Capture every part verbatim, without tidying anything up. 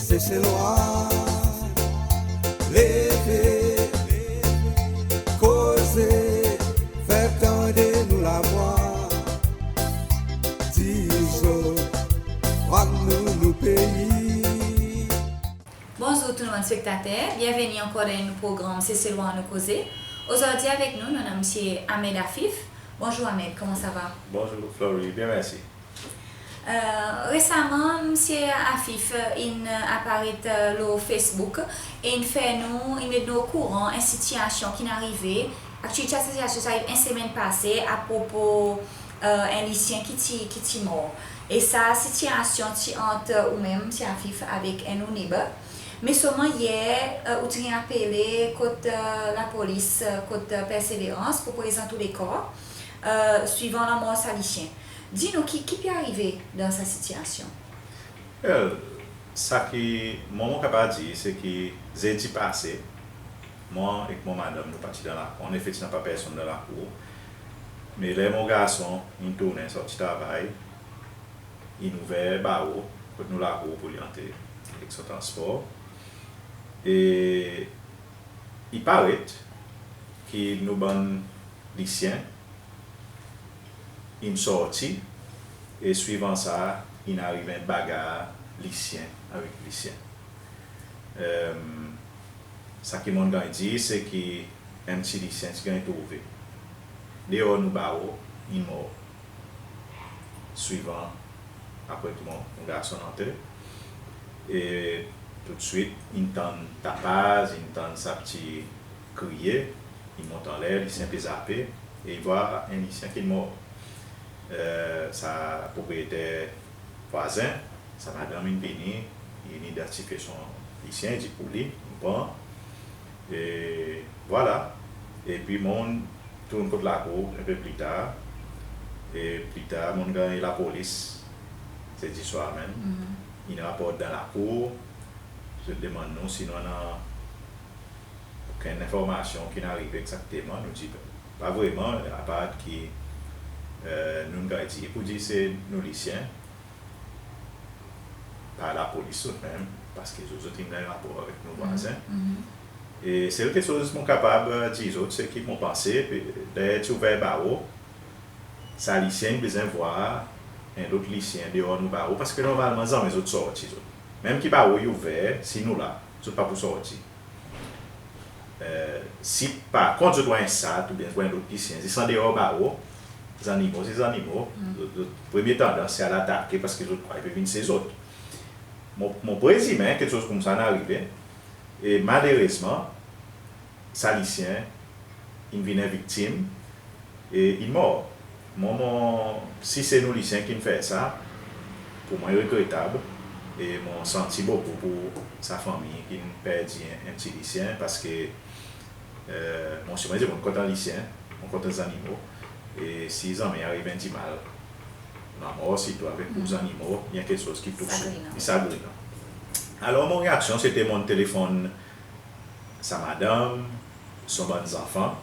Seselwa, leve, koze, fer tande nou lavwa. Dir zot, vwar nou, nou pei. Bonzour tou bann spektater, byenveni ankor dan nou progranm Seselwa nou koze. Ozordi avek nou, nou annan Msye Ahmed Afif. Bonzour Ahmed, koman sa va? Bonzour Flory, byen mersi. Resaman, Msye Afif in aparet lo Facebook e in fer nou, in met nou okouran en sitiyasyon ki'n arive. Aktyelman sa sitiyasyon sa arive en semenn pase apropo en lisyen ki ti, ki ti mor. E sa sitiyasyon ti ant ou menm, Msye Afif, avek en nou neighbor. Me selman yer ou ti ganny apele kot lapolis, kot Perseverance pour prezant ou lekor swivan lanmor sa lisyen. Dir nou ki, ki pe arive dan sa sitiyasyon? Well, sa ki mwan mon kapab dir se ki Zedi pase, mwan ek mon madanm nou parti dan lakour. Annefe ti napa personn dan lakour. Me ler mon garson in tournen sorti travay, in ouver baro kot nou lakour pour li antre ek son transpor. E i paret ki nou bann lisyen in sorti, e swivan sa, in arive en bagar lisyen avek lisyen. Sa ki mon'n ganny dir se ki en pti lisyen ti ganny trouve deor nou baro, in mor. Swivan apre ki mon, mon garson antre, e toudswit in tann tapaz, in tann sa pti kriye, i mont anler, lisyen pe zape, e i vwar en lisyen ki'n mor. Sa propriyeter vwazen, sa madanm in vini, in idantifye son lisyen, i dir pour li, nou pran. E vwala. Epi mon tourn kot lakour en pe pli tar. E pli tar, mon'n ganny lapolis, Zedi swar menm. In raport dan lakour, zot demann nou si nou annan okenn lenformasyon ki'n arive egzakteman. Nou dir pa vreman, apard ki nou'n ganny dir pour dir se nou lisyen par lapolis zot menm, paski zot, zot in ganny rapor avek nou vwazen. E sel keksoz mon kapab dir zot, se ki mon panse, ler ti ouver baro, sa lisyen in bezwen vwar en lot lisyen deor nou baro, paski normalman zanmen zot sorti zot. Menm ki baro i ouver, si nou la, zot pa pou sorti. Si par kont zot war en sat oubyen war en lot lisyen zis andeor baro, zannimo se zannimo, zot, zot premye tandans se al atake paski zot krwar i pe vin se zot. Mon, mon prezimen keksoz koumsa in arive, e malerezman, sa lisyen in vin en viktim, e in mor. Mwan, mon, si se nou lisyen ki'n fer sa, pour mwan i regretab, e mon santi bokou pour sa fanmir ki'n perdi en, en pti lisyen, paski mon, si mon, mon kontan lisyen, mon kontan zannimo, e si zanmen i ariv en dimal, lanmor sirtou avek pour zannimo, i en keksoz ki tous ou, i sagrinan. Alor mon reaksyon se te mon'n telefonn sa madanm, son bann zanfan,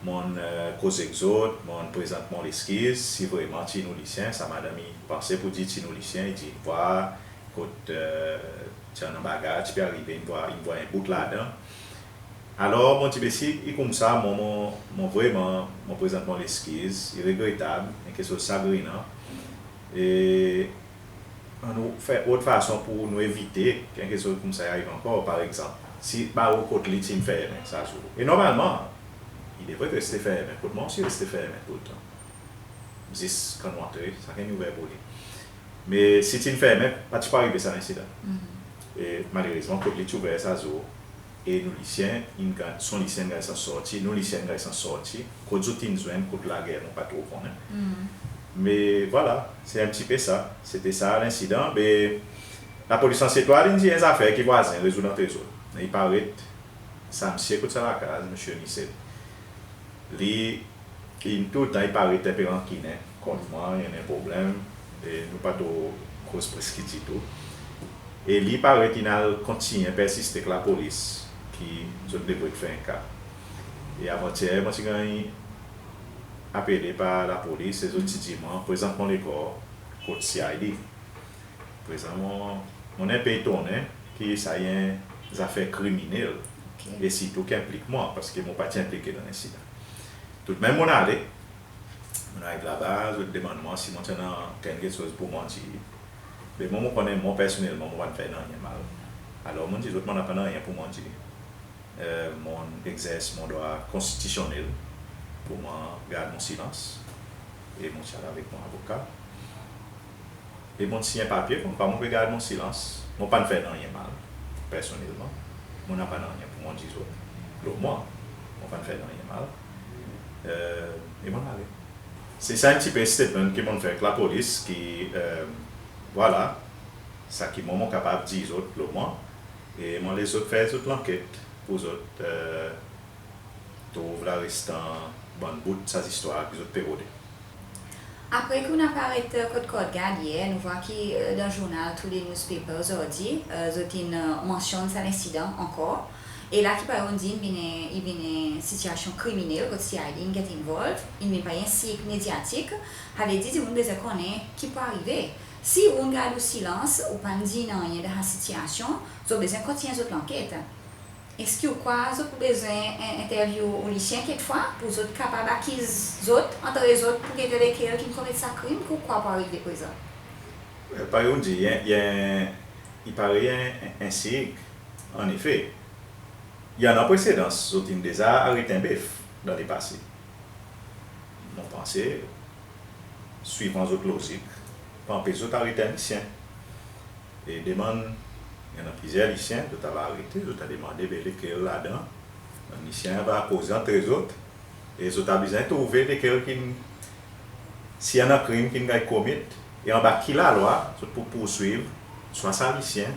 mon'n koz ek zot, mon'n prezant mon leskiz. Si vreman ti nou lisyen, sa madanm i panse pour dir ti nou lisyen, i dir vwar kot ti annan bagar ti pe arive, in vwar, in vwar en bout ladan. Alor mon dir be si i koumsa, mon, mon, mon vreman, mon prezant mon leskiz, i regretab, en keksoz sagrinan. E annou fer lot fason pour nou evite ki en keksoz koumsa i ariv ankor. Par egzanp, si baro kot li ti'n fermen sa zour, e normalman i devret reste fermen, kot mwan osi i reste fermen toultan, zis kan nou antre, sakenn i ouver pour li. Me si ti'n fermen, pa ti pou arive sa lensidan. E malerezman kot li ti ouver sa zour, e nou lisyen in ganny, son lisyen in ganny sans sorti, nou lisyen in ganny sans sorti. Kot zot in zwenn kot lager, mon pa tro konnen. Me vwala, se en pti pe sa. Se te sa lensidan. Be lapolis Anse Etoile in dir en zafer ki vwazen rezoud antre zot. Me i paret sa msye kot sa lakaz, Msye Nisset, li in toultan i paret en pe rankinen kont mwan, i annan problenm, e nou pa tro koz preski ditou. E li paret in al kontinyen persiste ek lapolis ki zot devret fer en ka. E avantyer mon ti ganny apele par lapolis e zot ti dir mwan prezant mon lekor kot C I D. Prezan mon, Mon en pe etonnen ki sa i en zafer kriminel, e sirtou ki enplik mwan, parski mon pa ti enplike dan lensidan. Toudmenm mon ale, mon ariv laba, zot demann mwan si mon ti annan okenn keksoz pour mwan dir. Be mwan, mon konnen mwan personnelman mon pa'n fer nanryen mal. Alor mon dir zot mon napa nanryen pour mwan dir. Mon egzers mon drwa konstitisyonnel pour mwan gard mon silans, e mon ti al avek mon avoka. E mon siny en papye konmkwa mon pe gard mon silans. Mon pa'n fer nanryen mal personnelman. Mon napa nanryen pour mwan dir zot lo mwan. Mon pa'n fer nanryen mal. E mon ale. Se sa en pti pe statement ki mon fer ek lapolis ki, vwala, sa ki mwan mon kapab dir zot lo mwan. E mon les zot fer zot lanket pour zot trouv larestan bann bout sa zistwar ki zot pe rode. Apre ki ou'n aparet kot Coast Guard yer, nou vwar ki dan zournal tou le newspaper ozordi zot in mansyonn sa lensidan ankor. E la ki parey ou'n dir, i vin en, i vin en sitiyasyon kriminel kot C I D in get involved, i vin pa en sirk medyatik. Savedir dimoun bezwen konnen ki pou arive. Si ou'n gard ou silans, ou pa'n dir nanryen dan sa sitiyasyon, zot bezwen kontinyen zot lanket. Eski ou krwar zot pou bezwen en, entervyou ou lisyen kekfwa pour zot kapab akiz zot antre zot pour gete lekel ki'n komet sa krim, ki ou krwar pou arive prezan? Parey ou'n dir, i en, i en, i parey en, en, en sirk. Annefe, i annan presedans, zot in deza aret en bef dan lepase. Mon panse, swivan zot lozik, pa anpes zot aret en lisyen. E demann, i annan plizyer lisyen zot ava arete, zot a demande be lekel ladan. Bann lisyen ava koze antre zot, e zot a bezwen trouve lekel ki'n, si i annan krim ki'n ganny komet, e anba ki lalwa zot pou pourswiv swa sa lisyen,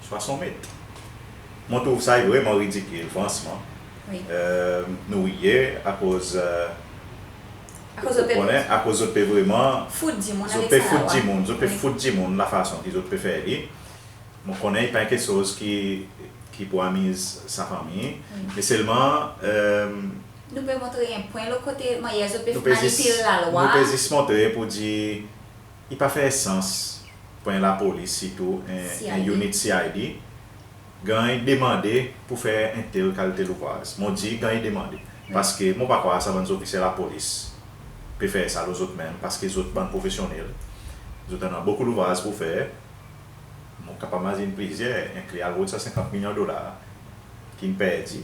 swa son met. Mon trouv sa i vreman ridikil, fransman. Nou riye akoz, akoz zot pe, konnen, akoz zot pe vreman fout dimoun, zot pe fout dimoun, zot pe fout dimoun lafason ki zot pe fer li. Mon konnen i pa en keksoz ki, ki pou amiz sa fanmir, me selman nou pe montre en pwen lo kote mannyer zot pe manipil lalwa. Nou pe zis montre pour dir i pa fer sans pour en lapolis, sirtou en, en unit C I D, ganny demande pour fer en tel kalite louvraz. Mon dir ganny demande, parski mon pa krwar sa bann zofisye lapolis pe fer sa lo zot menm, parski zot bann profesyonnel, zot annan bokou louvraz pour fer. Mon kapab mazin plizyer, en kliyan rod sa senkant milyon dolar ki'n perdi,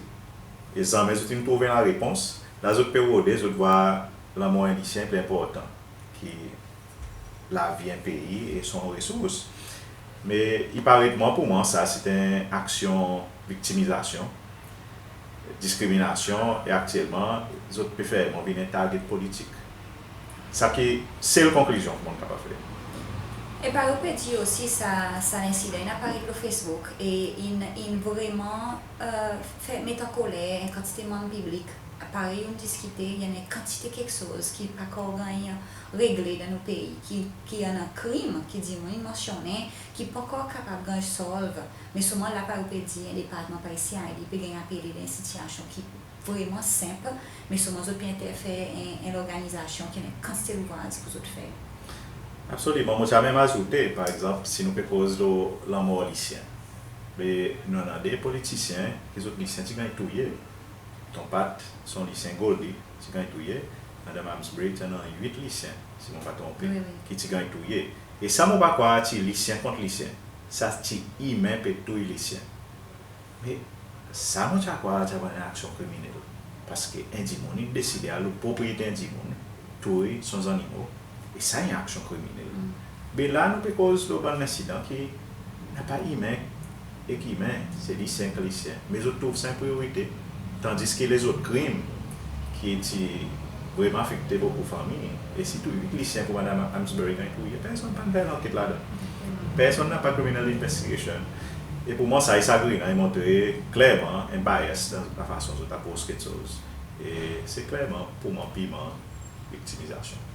e zanmen zot in trouv en larepons. La zot pe rode, zot vwar lanmor en lisyen pli enportan ki lavi en pei e son resours. Me i paret mwan, pour mwan sa se en aksyon viktimizasyon, diskriminasyon, e aktyelman zot pe fer mwan vin en target politik. Sa ki sel konklizyon ki mon kapab fer. E parey ou pe dir osi, sa, sa lensidan in aparet lo Facebook e in, in vreman fer, met ankoler en kantite manm piblik. Parey ou'n diskite, i annan en kantite keksoz ki pa ankor ganny regle dan nou pei, ki, ki annan krim ki dimoun in mansyonnen, ki pa ankor kapab ganny solve. Me selman la, parey ou pe dir, en departman parey C I D pe ganny apele dan en sitiyasyon ki vreman senp, me selman zot pe enterfer en, en lorganizasyon ki annan en kantite louvraz pour zot fer. Absoliman. Mon ti a menm azoute, par egzanp, si nou pe koz lo lanmor lisyen, be nou annan de politisyen ki zot lisyen ti ganny touye. Ton Pat, son lisyen Goldie ti ganny touye. Madanm Amesbury, ti annan wit lisyen, si mon pa tronpe, ki ti ganny touye. E sa mon pa krwar ti lisyen kont lisyen. Sa ti imen pe touy lisyen. Me sa mon ti a krwar ti ava en aksyon kriminel, parski en dimoun in deside al lo propriyete en dimoun, touy son zannimo, e sa en aksyon kriminel. Be la nou pe koz lo bann lensidan ki napa imen ek imen, se lisyen ek lisyen. Me zot trouv sa en priyorite, tandis ki lezot krim ki ti vreman afekte bokou fanmir, e sirtou wit lisyen kot Madanm Amesbury ganny touye, personn pa'n fer lanket ladan. Personn napa criminal investigation. E pour mwan sa i sagrinan, i montre klerman en bias dan lafason zot apros keksoz. E se klerman pour mwan pirman viktimizasyon.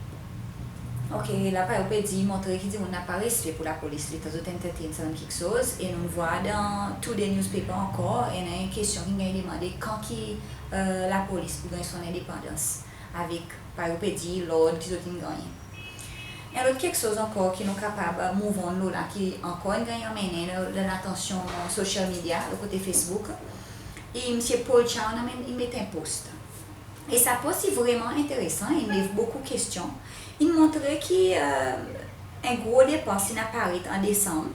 Ok, la parey ou pe dir, montre ki dimoun napa respe pour lapolis letan zot entertain sa bann keksoz. E nou'n vwar dan tou de newspaper ankor, i annan en kestyon ki'n ganny demande, kan ki lapolis pou ganny son lendepandans, avek, parey ou pe dir, lord ki zot in gannyen. En lot keksoz ankor ki nou kapab move on lo la, ki ankor in ganny anmennen dan, dan latansyon social media, lo kote Facebook. E Msye Paul Chown in met en post. E sa post i vreman enteresan, i lev bokou kestyon. I montre ki, e, en gro depans in aparet an Desanm,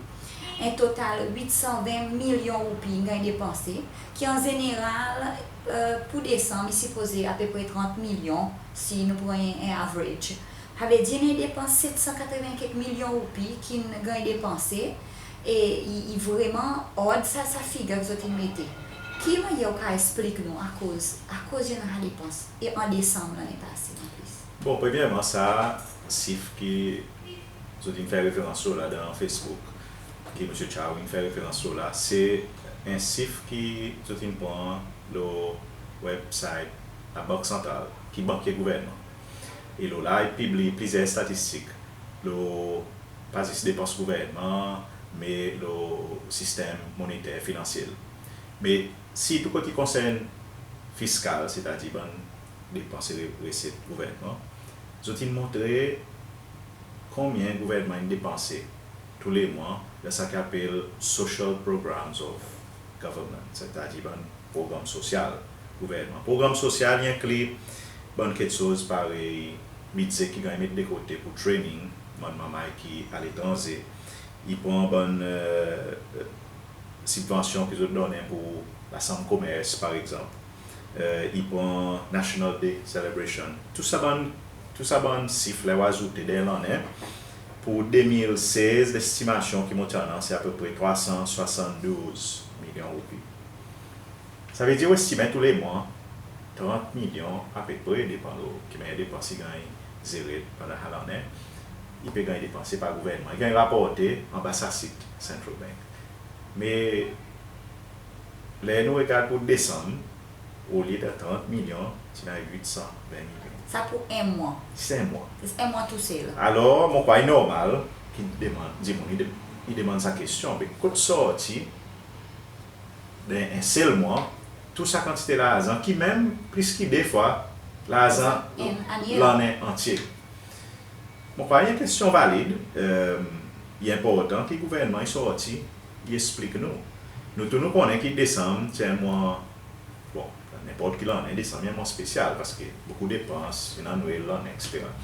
en total wit san ven milyon roupi in ganny depanse, ki an zeneral, e, pour Desanm, i sipoze apepre trant milyon, si nou pran en average. Savedir i annan depans set san katreven kek milyon roupi ki'n ganny depanse, e i, i vreman odd sa, sa figir ki zot in mete. Ki mannyer ou kapab eksplik nou akoz, akoz i annan sa depans, e an Desanm lannen pase an plis? Bon, premyerman, sa sif ki zot in fer referans lo la dan Facebook, ki Msye Chow in fer referans lo la, se en sif ki zot in pran lo website Labank Santral, ki bankye gouvernman. E lo la, i pibliy plizyer statistik lo, pa zis depans gouvernman, me lo sistenm monneter finansyel. Me sirtou kot i konsern fiskal, setadir bann depans e re-, reset gouvernman, zot in montre konbyen gouvernman in depanse tou le mwan dan sa ki apel social programs of government, setadir bann progranm sosyal gouvernman. Progranm sosyal i enkli bann keksoz parey bidze ki ganny met de kote pour training bann manrmay ki aletranze. I pran bann, e, sibvansyon ki zot donnen pour Lasanm Komers, par egzanp. E, i pran National Day Celebration. Tou sa bann, tou sa bann sif la ou azoute dan lannen, pour de mil sez, lestimasyon ki mon ti annan, se apepre trwa san swasanndouz milyon roupi. Savedir ou estimen tou le mwan trant milyon apepre, depan lo ki mannyer depans i ganny zere pandan sa lannen, i pe ganny depanse par gouvernman. I ganny raporte anba sa sit, Central Bank. Me ler nou regard pour Desanm, olye dan trant milyon, ti annan wit san ven milyon. Sa pour en mwan? Zis en mwan. Zis en mwan tousel. Alor, mon krwar i normal ki demann, dimoun i de-, i demann sa kestyon, be kot sorti dan en sel mwan tou sa kantite larzan, ki menm plis ki de fwa larzan lannen antye? Mon krwar i en kestyon valid, e, i enportan ki gouvernman i sorti, i eksplik nou. Nou tou nou konnen ki Desanm ti en mwan, bon, nenport ki lannen, Desanm i en mwan spesyal, paski bokou depans, i annan Nwel, lannen, etsetera.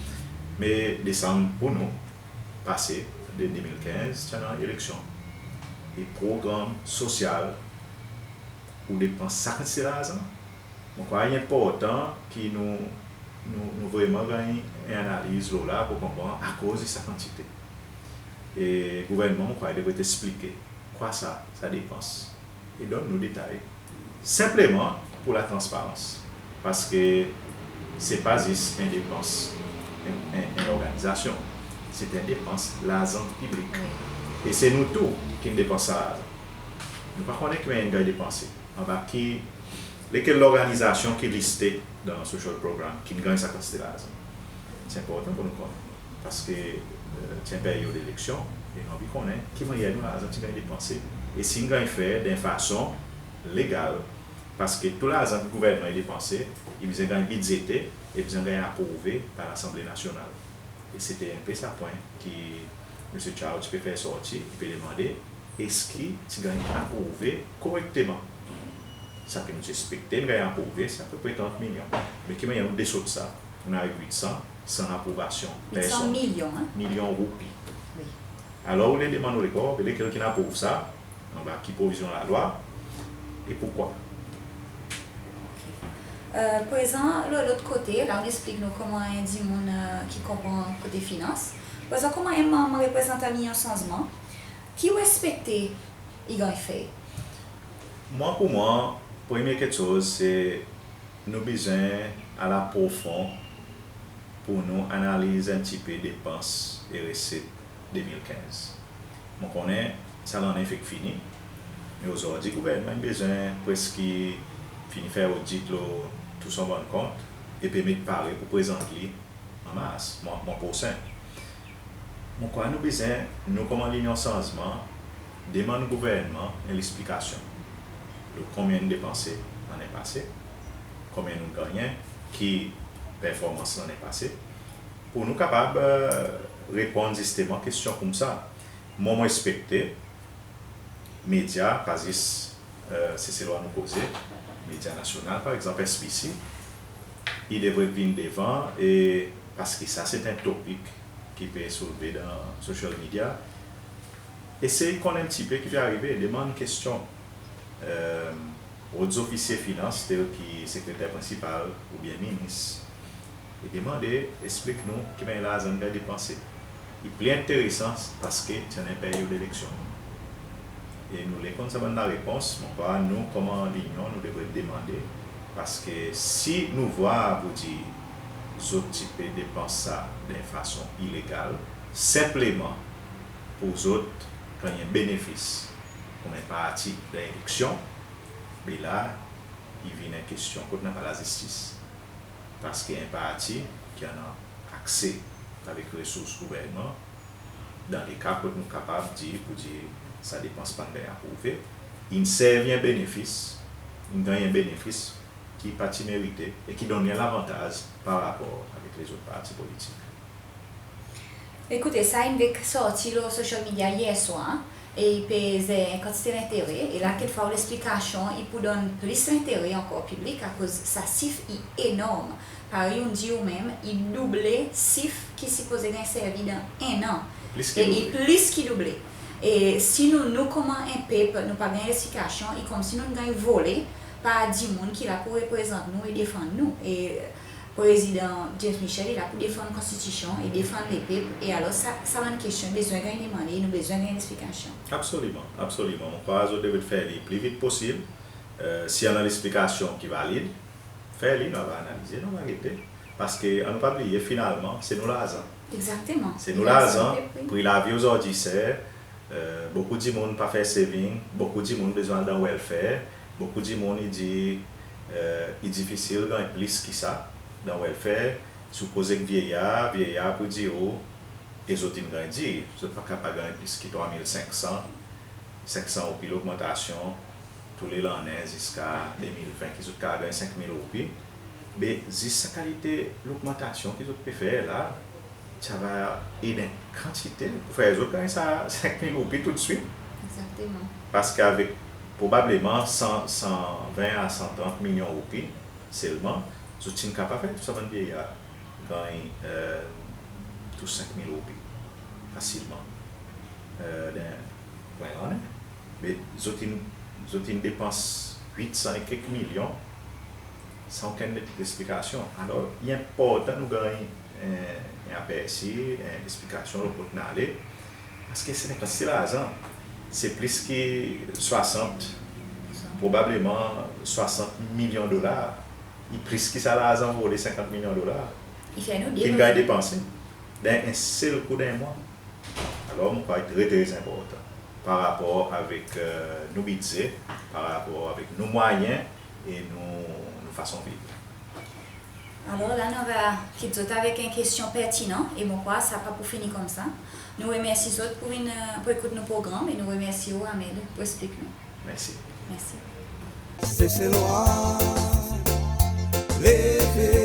Me Desanm pour nou, pase, de de mil kenz, ti annan eleksyon. E progranm sosyal, ou depans sa kantite larzan? Mon krwar i enportan ki nou, nou, nou vreman ganny en analiz lo la pour konpran akoz sa kantite. E gouvernman, mon krwar, i devret eksplike kwa sa, sa depans, e donn nou detay. Senpleman pour latransparans, paski se pa zis en depans en, en, en lorganizasyon, se en depans larzan piblik. E se nou tou ki'n depans sa larzan. Nou pa konnen ki mannyer in ganny depanse, anba ki, lekel lorganizasyon ki liste dan social program ki'n ganny sa kantite larzan. Se enportan pour nou konnen, paski, e, ti en peryod eleksyon, e nou anvi konnen ki mannyer nou larzan ti ganny depanse, e si in ganny fer dan en fason legal, paski tou larzan ki gouvernman i depanse, i bezwen ganny bidzete, e bezwen ganny aprouve par Lasanble Nasyonal. E sete en pe sa pwen ki Msye Chow ti pe fer sorti, i pe demande, eski ti ganny aprouve korekteman? Sa ki nou ti ekspekte in ganny aprouve, se apepre trant milyon. Me ki mannyer nou desot sa, nou ariv wit san, san aprouvasyon personn. Wit san milyon, en? Milyon roupi. Wi. Alor, ou le demann ou lekor, be lekel ki'n aprouv sa, anba ki provizyon lalwa, e poukwa? E, prezan, lo, lot kote, la ou'n eksplik nou konman en dimoun, e, ki konpran kote finans. Prezan, konman en manm reprezantan Linyon Sanzman, ki ou ekspekte i ganny fer? Mwan, pour mwan, premye keksoz, se nou bezwen al a profon pour nou analiz en pti pe depans e reset de mil kenz. Mon konnen sa lannen fek fini, me ozordi gouvernman in bezwen preski fini fer odit lo tou son bann kont, e pe met pare pour prezant li an mars, mwan, mwan prosen. Mon krwar nou bezwen, nou konman Linyon Sanzman, demann gouvernman en leksplikasyon lo konbyen nou depanse lannen pase, konbyen nou gannyen, ki performans lannen pase, pour nou kapab, e, reponn zisteman kestyon koumsa. Mwan mon ekspekte medya, pa zis, e, Seselwa Nou Koze, medya nasyonal, par egzanp, S B C, i devret vin devan, e paski sa se en topik ki pe soulve dan social media. Esey konn en pti pe ki pe arive, demann kestyon. E, zot zofisye finans, tel ki sekreter prensipal oubyen minis, e demande, eksplik nou ki mannyer larzan in ganny depanse. I pli enteresan paski ti annan en peryod eleksyon. E nou le konn sa bann larepons, mon krwar nou konman Linyon, nou devret demande, paski si nou vwar pou dir zot ti pe depans sa dan en fason ilegal, senpleman pour zot ganny en benefis konman en parti dan eleksyon, be la, i vin en kestyon kot napa lazistis. Paski en parti ki annan akse avek resours gouvernman, dan leka kot nou kapab dir, pour dir sa depans pa'n ganny aprouve, in servi en benefis, in ganny en benefis ki pa ti merite e ki donn li en lavantaz par rapor avek lezot parti politik. Ekoute, sa in vek sorti lo social media yer swar, e i pe zer en kantite lentere, e la kekfwa ou leksplikasyon i pou donn plis lentere ankor piblik, akoz sa sif i enorm. Parey ou'n dir ou menm, i double sif ki sipoze ganny servi dan en an. Plis ki double. E i plis ki double. E si nou, nou konman en pep, nou pa ganny leksplikasyon, i konmsi nou'n ganny vole par dimoun ki la pour reprezant nou e defann nou. E Prezidan James Michel i la pour defann konstitisyon e defann lepep, e alor sa, sa bann kestyon bezwen ganny demande, nou bezwen ganny leksplikasyon. Absoliman, absoliman. Mon krwar zot devret fer li pli vit posib. E, si annan leksplikasyon ki valid, fer li, nou ava analize, nou ava gete. Paski, annou pa bliye, finalman, se nou larzan. Egzakteman. Se nou larzan, pri lavi ozordi ser, e, bokou dimoun pa fer saving, bokou dimoun bezwen al dan welfare, bokou dimoun i dir, e, i difisil ganny plis ki sa dan welfare. Si ou koz ek vyeyar, vyeyar pou dir ou, e zot in ganny dir, zot pa kapab ganny plis ki trwa mil senk san, senk san roupi logmantasyon tou le lannen ziska de mil ven, ki zot kapab ganny senk mil roupi. Be zis sa kalite logmantasyon ki zot pe fer la, sa ava ed en kantite pour fer zot ganny sa senk mil roupi toudswit. Egzakteman. Paski avek probableman san, san ven a san trant milyon roupi selman, zot ti'n kapab fer tou sa bann vyeyar ganny, e, tou senk mil roupi fasilman, e, dan en lannen. Me zot in, zot in depans wit san e kek milyon san okenn leksplikasyon. Alor, i enportan nou ganny, e, en apersi, en leksplikasyon lo kot nou ale. Paski se en kantite larzan. Se plis ki swasant, probableman swasant milyon dolar. I plis ki sa larzan vole, senkant milyon dolar, ki'n ganny depanse dan en sel kou dan en mwan. Alor, mon krwar i tre, tre enportan par rapor avek, e, nou bidze, par rapor avek nou mwayen e nou, nou fason viv. Alor la, nou ava kit zot avek en kestyon pertinan, e mon krwar sa pa pou fini koumsa. Nou remersi zot pour vin, e, pour ekout nou progranm, e nou remersi ou, Ahmed, pour eksplik nou. Mersi. Mersi. Seselwa, leve,